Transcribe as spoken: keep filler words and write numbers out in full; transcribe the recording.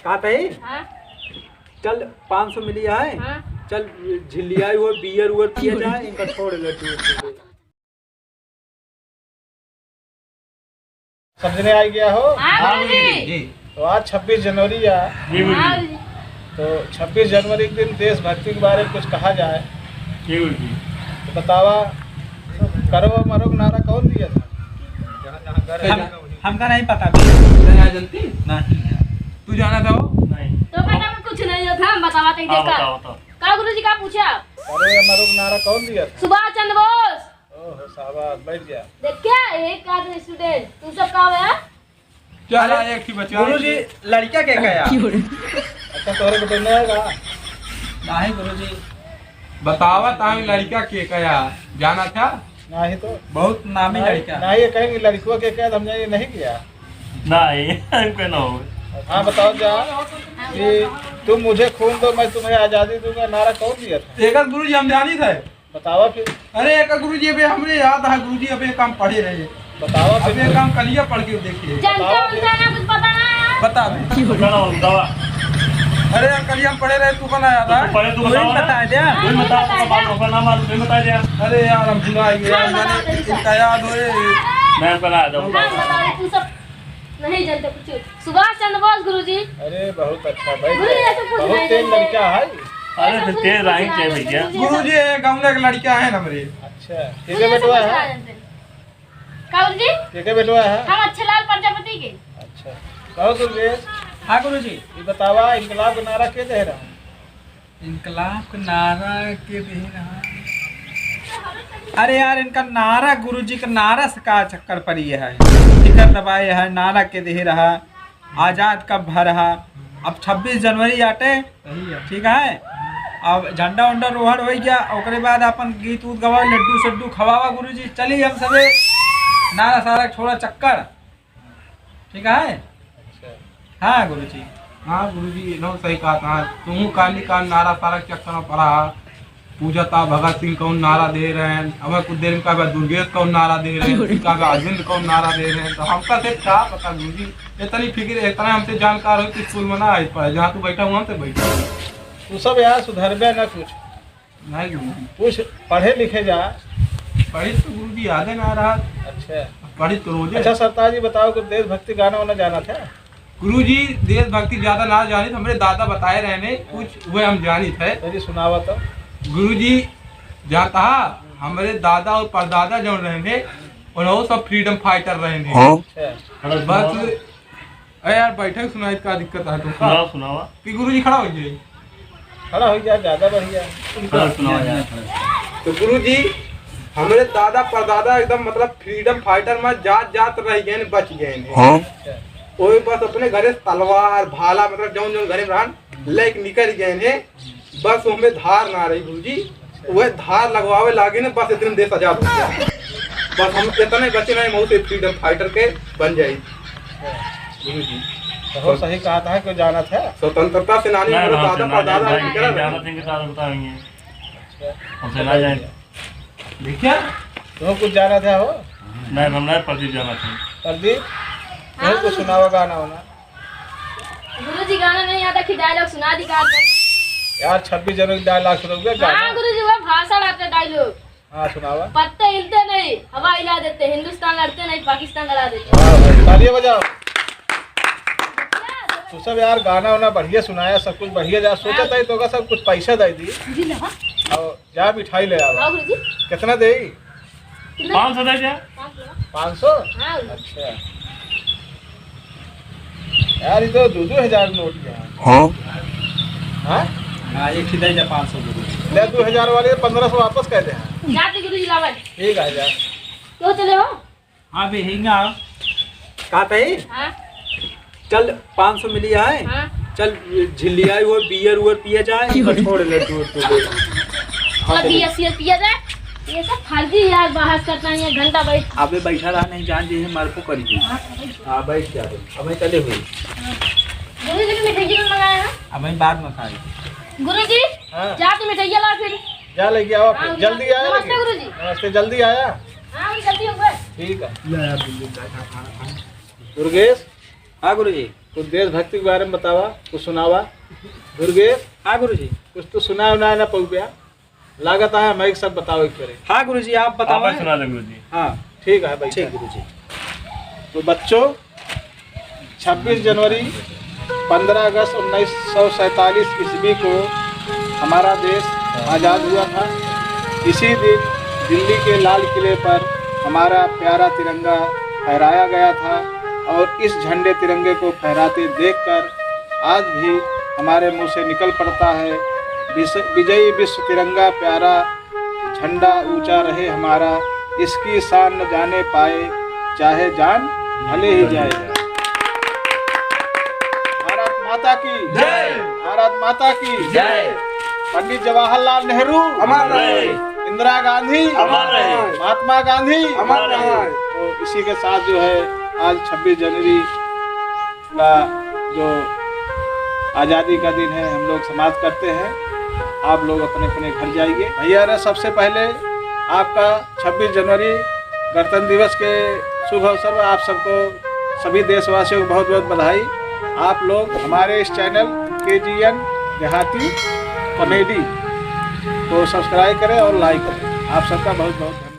का तई? हाँ। चल, पाँच सौ मिली है। हाँ। चल, झिल्लिया वो बियर उयर पिया जाए, इनका छोड़ लड्डू उड्डू। सब जने आ गया हो? हाँ, हाँ, गुरुजी। जी। तो आज छब्बीस जनवरी है। जी, गुरुजी। हाँ, गुरुजी। तो छब्बीस जनवरी के दिन देशभक्ति के बारे में कुछ कहा जाए। जी, गुरुजी। तो बतावा, करो मरो का नारा कौन दिया था? हम, हमका नहीं पता। नहीं जानती? नहीं। तू जाना था वो? नहीं। तो बेटा, मैं कुछ नहीं था, हम बतावा तई हाँ, देखा। बताओ, बताओ। का गुरुजी का पूछा? करो मरो का नारा कौन दिया था? सुभाष चंद्र बोस। ओहो, शाबाश, बैठ जा। देख क्या, एक आध student, तू सब का होया? चल, अरे, एक ही बचा। गुरुजी, लड़का के कहा? अच्छा, तोहरे को तो नहीं आएगा। नहीं गुरुजी। बतावा ताऊ, लड़का के कहा? जाना था? नहीं तो। बहुत नामी नहीं, लड़का। नहीं, ये कहेंगे लड़कुआ के कहा, हम ये नहीं किया। नहीं, हमको ना हो। हाँ, बताओ जा कि तुम मुझे खून दो, मैं तुम्हें आजादी दूंगा, नारा कौन दिया था? एक गुरुजी हम जानी थे। बतावा फिर। अरे, एक गुरुजी, अबे हमरे याद है गुरुजी, अबे एक हम पढ़े रहे। बतावा फिर। अबे एक हम कलिया पढ़ के देखे। जनता बतावा फिर। उनका ना कुछ पता ना है। बता बे। बताओ, बताओ। अरे, कलिया हम पढ़े रहे, तू का ना याद है? पढ़े, तू तू ही बताओ ना। बता दे। तू ही बताओ, तू का बात, ओकर नाम मालूम, तू ही बता दे। अरे यार, हम भुला गए यार, हाँ, जाने बता दे। इनका याद होए। मैं बना दूँ। हाँ, बता दे, तू सब नहीं जानते कुछ। सुभाष चंद्र बोस गुरुजी। अरे बहुत अच्छा भाई, गुरुजी, ऐसे कुछ बहुत नहीं तेज जानते। लड़का है। अरे ऐसे फिर कुछ तेज नहीं राही चाहिए जानते भैया। गुरुजी, गुरुजी, ये गाँव का एक लड़का है ना मेरे। अच्छा, गुरुजी, ठीक है ऐसे बेटवा कुछ है। नहीं जानते। का गुरुजी? ठीक है बेटवा है। हम अच्छे लाल प्रजापति के। अच्छा, बहुत गुरुजी। हाँ गुरुजी। ये बतावा, इनकलाब का नारा के दे रहा? इनकलाब के नारा के दे रहा। अरे यार, इनका नारा, गुरुजी के नारा से का चक्कर पड़ी है, टिकट दबाए है, नारा के दे रहा, आजाद कब भा रहा। अब छब्बीस जनवरी आटे, सही है। ठीक है, अब झंडा उंडा रोहड़ हो गया, ओकरे बाद अपन गीत उत गवाओ, लड्डू सड्डू खवावा गुरुजी, चली हम सबे नारा सारा छोड़ा चक्कर। ठीक है? अच्छा। हाँ, गुरुजी। हाँ, गुरुजी, इन्हों सही कहा था। तुहूँ काली का नारा सारा चक्कर में पड़ा। पूजा ता भगत सिंह कौन नारा दे रहे हैं, हमें कुछ देर में कहा दुर्गेश कौन नारा दे रहे हैं, फिर कहा अरविंद कौन नारा दे रहे हैं। तो हमका से का पता गुरुजी, इतनी फिक्र, इतना हमसे जानकार हो कि स्कूल में ना आए पड़े, जहाँ तू बैठा हुआ हमसे बैठा। तू सब यार सुधरबे ना कुछ। नहीं गुरुजी। कुछ पढ़े लिखे जा। पढ़े तो गुरुजी याद है ना रहा। अच्छा। पढ़े तो रोजे। अच्छा सरताज जी बताओ, कुछ देशभक्ति गाना वाना जाना था? गुरुजी, देशभक्ति ज्यादा ना जानी, तो हमरे दादा बताए रहे ने, कुछ वह हम जानी थे। अरे सुनावा तो। गुरुजी, जाता हमरे दादा और परदादा जो रहे ने, उन्हों सब freedom fighter रहे ने। हाँ। अच्छा। बस अरे यार, बैठे के सुनाई, का दिक्कत है तुमका? सुनाओ, सुनाओ। कि गुरुजी खड़ा हो जाए? खड़ा हो जाए, ज्यादा बढ़िया। खड़ा सुनाओ यार। तो गुरुजी, हमरे दादा परदादा एकदम मतलब freedom fighter में जात जात रह गए, बच गए हैं। हाँ। वही बस अपने घरे से तलवार, भाला, मतलब जौन जौन घरे में रहन, लेके निकल गए हैं। बस ओमे धार ना रही गुरुजी, वह धार लगवावे लागे ने, बस इतने में देश आजाद हो गया। बस हम इतने बचे नहीं, मऊ से freedom fighter के बन जाई गुरुजी। तो हो सही कहा था, क्यों जाना था? स्वतंत्रता सेनानी नहीं, हमारे हम दादा से ना परदादा जाए, निकला जाना नहीं। थे, दादा बताएंगे। अच्छा। हमसे ना जाए। देखिए, तो कुछ जाना था हो? नहीं, हम नहीं प्रदीप जाना था। प्रदीप, हाँ, तुमको गुरुजी। सुनावा गाना वाना। गुरुजी, गाना नहीं आता कि dialogue सुना दी का आपको? यार, छब्बीस जनवरी dialogue सुनाओगे, गाना? हाँ गुरुजी, वो भाषण आता dialogue। हाँ, सुनावा। पत्ते हिलते नहीं, हवा हिला देते, हिंदुस्तान लड़ते नहीं, पाकिस्तान लड़ा देते। वाह भाई, तालियां बजाओ। तू सब यार, गाना वाना बढ़िया सुनाया, सब कुछ बढ़िया जा, सोचा हाँ। था तो का सब कुछ पैसा दे दी। जी ना। और जा मिठाई ले आवा। हाँ गुरुजी। कितना दे? कितना? पाँच सौ दे दे। पाँच सौ? पाँच सौ? हाँ। अच्छा। यार, ये तो दो दो हजार नोट है। हाँ? हाँ? हाँ, एक ही दे दे पाँच सौ दे दे। ले, दो हजार वाले पन्द्रह सौ वापस कर दे। जाते गुरुजी लावन। ठीक है, जा। तो चले हो? हाँ, बे, हिंगा। का तई? हाँ। चल, पाँच सौ मिली है। हाँ। चल, झिल्लिया वो बियर उयर पिया जाए, इनका छोड़ ले, दूर, दूर, दूर। हाँ, चल, चल। बियर सियर पिया जाए। ये सब फर्जी यार, बहस करता है, ये घंटा बैठ। अबे बैठा रहा, नहीं जान दे, मार को करी। हाँ, बैठ। हाँ, बैठ जा रे। अब मैं चले हुए। हाँ। गुरुजी ने मिठाई मंगाया है। अब मैं बाद में खाई। गुरुजी, हाँ। जा तू मिठाई ला फिर। जा लेके आओ फिर। हाँ, जल्दी आया नमस्ते लेके। गुरुजी। नमस्ते, जल्दी आया। हाँ, अभी जल्दी होगा। ठीक है। ले यार, बिल्ली का खाना खाना। दुर्गेश। हाँ गुरुजी। कुछ देशभक्ति के बारे में बतावा, कुछ सुनावा। दुर्गेश, हाँ गुरुजी। कुछ तो सुना उना ना पउब्या, लागत है माइक सब बताओ एक बारे। हाँ गुरुजी, आप बताओ। आप सुना दे गुरुजी। हाँ। ठीक है भाई। ठीक गुरुजी। तो बच्चों, छब्बीस जनवरी, पन्द्रह अगस्त उन्नीस सौ सैंतालीस ईस्वी को हमारा देश आज़ाद हुआ था। इसी दिन दिल्ली के लाल किले पर हमारा प्यारा तिरंगा फहराया गया था और इस झंडे तिरंगे को फहराते देखकर आज भी हमारे मुंह से निकल पड़ता है, विस-, विजयी विश्व तिरंगा प्यारा झंडा ऊंचा रहे हमारा, इसकी शान न जाने पाए, चाहे जान भले ही जाए। भारत माता की जय। भारत माता की जय। पंडित जवाहरलाल नेहरू अमर रहे। इंदिरा गांधी अमर रहे। महात्मा गांधी अमर रहे। तो इसी के साथ जो है आज छब्बीस जनवरी का जो आज़ादी का दिन है, हम लोग समाप्त करते हैं। आप लोग अपने अपने घर जाइए। भैया रे, सबसे पहले आपका छब्बीस जनवरी गणतंत्र दिवस के शुभ अवसर पर आप सबको, सभी देशवासियों को बहुत बहुत बधाई। आप लोग हमारे इस चैनल के जी एन देहाती कॉमेडी को सब्सक्राइब करें और लाइक करें। आप सबका बहुत बहुत धन्यवाद।